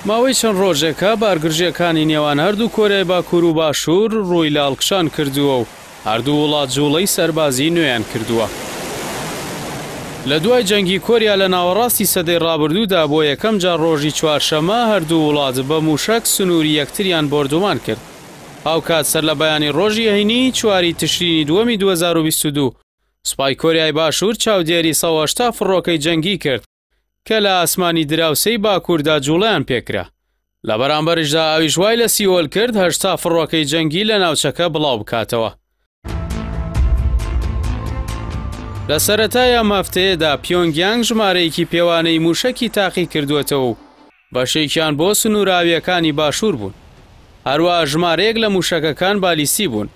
ماوەی چەند ڕۆژێکە بارگرژییەکانی نێوان هەردوو کۆریای باکوور و باشوور ڕووی لە هەڵکشان کردووە و هەردوو وڵات جوڵەی سەربازیی نوێیان کردووە. لە دوای جەنگی کۆریا لە ناوەڕاستی سەدەی ڕابردوودا بۆ یەکەم جار ڕۆژی چوارشەممە هەردوو وڵات بە مووشەک سنووری یەکتریان بۆردومان کرد. هاوکات سەرلەبەیانی ڕۆژی هەینی چواری تشرینی دووەمی 2022 سوپای کۆریای باشوور چاودێری 180 فڕۆکەی جەنگی کرد کە لە ئاسمانی دراوسێی باکووردا جوڵەیان پێکرا. لە بەرامبەریشدا ئەویش وای لە سیئۆل کرد 80 فڕۆکەی جەنگی لە ناوچەکە بڵاو بکاتەوە. لە سەرەتای ئەم هەفتەیەدا پیۆنگیانگ ژمارەیەکی پێوانەی مووشەکی تاقی کردووەتەوە و بەشێکیان بۆ سنووراوییەکانی باشوور بوون. هەروەها ژمارەیەک لە مووشەکەکان بالیستی بوون.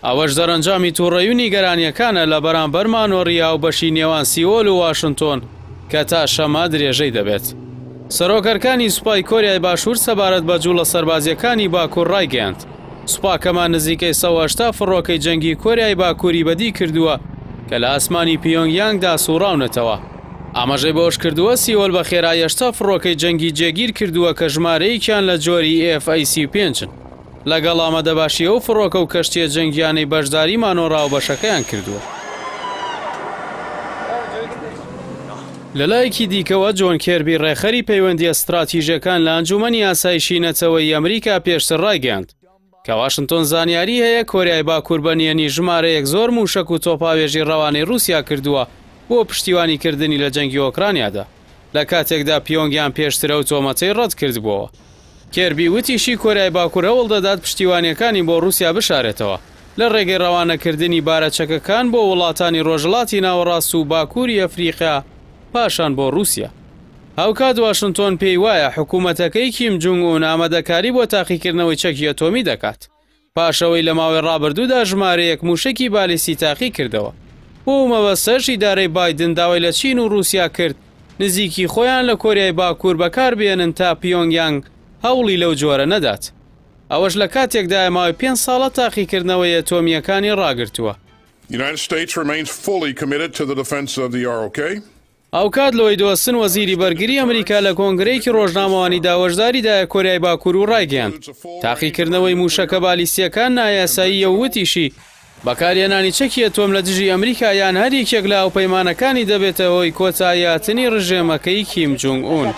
ئەوەش دەرەنجامی تووڕەیی و نیگەرانییەکانە لە بەرامبەر مانۆڕی هاوبەشی نێوان سیئۆل و واشنتۆن کە تا شەممە درێژەی دەبێت. سەرۆک ئەرکانی سوپای کۆریای باشوور سەبارەت بە جووڵە سەربازییەکانی باکوور ڕایگەیاند، سوپاکەمان نزیکەی 180 فڕۆکەی جەنگی کۆریای باکووری بەدی کردووە کە لە ئاسمانی پیۆنگیانگدا سووڕاونەتەوە. ئاماژەی بەوەشکردووە، سیئۆل بە خێرایی 80 فڕۆکەی جەنگی جێگیر کردووە کە ژمارەیەکیان لە جۆری ئێف ئەی 35 ن. لەگەڵ ئامادەباشی ئەو فڕۆکە و کەشتییە جەنگییانەی بەشداری مانۆڕە هاوبەشەکەیان کردووە. لەلایەکی دیکەوە، جۆن کێربی ڕێکخەری پەیوەندییە ستراتیژییەکان لە ئەنجوومەنی ئاسایشی نەتەوەیی ئەمریکا پێشتر ڕایگەیاند کە واشنتۆن زانیاری هەیە کۆریای باکوور بە نهێنی ژمارەیەک زۆر مووشەک و تۆپهاوێژی ڕەوانەی ڕووسیا کردووە بۆ پشتیوانیکردنی لە جەنگی ئۆکرانیادا. لە کاتێکدا پیۆنگیان پێشتر ئەو تۆمەتەی ڕەت کردبووەوە. کێربی وتیشی کۆریای باکوور هەوڵ دەدات پشتیوانییەکانی بۆ ڕووسیا بشارێتەوە لە ڕێگەی ڕەوانەکردنی بارە چەکەکان بۆ وڵاتانی ڕۆژهەڵاتی ناوەڕاست و باکووری ئەفریقیا پاشان بۆ ڕووسیا. هاوکات واشنتۆن پێی وایە حکوومەتەکەی کیم جونگ ئون ئامادەکاری بۆ تاقیکردنەوەی چەکی ئەتۆمی دەکات. پاش ئەوەی لە ماوەی ڕابردوودا ژمارەیەک مووشەکی بالیستی تاقی کردەوە. بۆ ئەو مەبەستەش ئیدارەی بایدن داوای لە چین و ڕووسیا کرد نزیکی خۆیان لە کۆریای باکوور بەکار بێنن تا پیۆنگیانگ هەوڵی لەو جۆرە نەدات. ئەوەش لە کاتێکدایە ماوەی پێنج ساڵە تاقیکردنەوەی ئەتۆمییەکانی ڕاگرتووە. United States remains fully committed to the defense of the ROK. هاوکات لۆید ئۆستن وەزیری بەرگری ئەمریکا لە کۆنگرەیەکی ڕۆژنامەوانیدا هۆشداری دایە کۆریای باکوور و ڕایگەیاند، تاقیکردنەوەی مووشەکە بالیستییەکان نایاساییە و وتیشی، بەکارهێنانی چەکی ئەتۆم لە دژی ئەمریکا یان هەر یەکێک لە هاوپەیمانەکانی دەبێتە هۆی کۆتاییهاتنی ڕژێمەکەی کیم جونگ ئون.